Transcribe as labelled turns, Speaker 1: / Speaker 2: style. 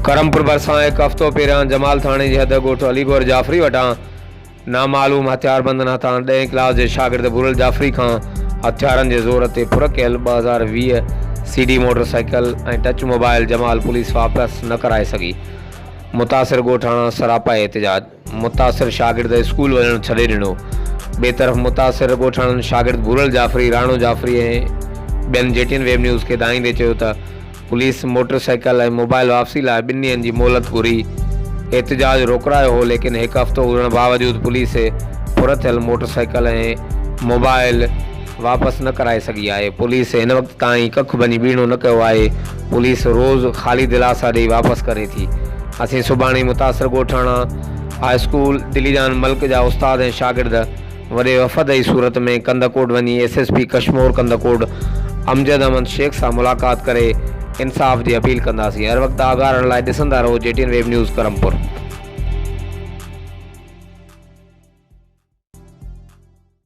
Speaker 1: ڪرمپور ڀرسان هڪ هفتو پهريان جمال ٿاڻي جي حد ڳوٺ علي گوهر جعفري وٽان نامعلوم هٿياربندن هٿان ڏهين ڪلاس جي شاگرد ڀورل جعفري کان هٿيارن جي زور تي ڦر ڪيل 2020 C D motorcycle ۽ touch mobile Jamal police واپس نه ڪرائي سگهي، متاثر ڳوٺاڻا سراپا احتجاج، متاثر شاگرد اسڪول وڃڻ ڇڏي ڏنو. ٻئي طرف متاثر ڳوٺاڻن شاگرد ڀورل جعفري، راڻو جعفري ۽ ٻين جي ٽي اين ويب نيوز کي دانهيندي چيو ته پوليس موٽر سائيڪل ۽ موبائل واپسي لاء ٻن ڏينهن جي مهلت گهري احتجاج روڪرايو هو ليڪن هڪ هفتو گذرڻ باوجود پوليس ڦر ٿيل موٽر سائيڪل ۽ موبائل واپس نه ڪرائي سگهي آهي پوليس هن وقت تائين ڪک ڀڃي ٻيڻو نه ڪيو آهي پوليس روز خالي دلاسا ڏئي واپس ڪري ٿي اسين سڀاڻي متاثر ڳوٺاڻا هاء اسڪول دليجان ملڪ جا استاد ۽ شاگرد وڏي وفد جي صورت ۾ ڪنڌڪوٽ وڃي S S P Kashmore Kandhkot Amjad Ahmed Shaikh سان ملاقات ڪري انصاف جي اپيل ڪنداسين هر وقت آگاهه رهڻ لاء ڏسندا رهو G T N web news Karampur.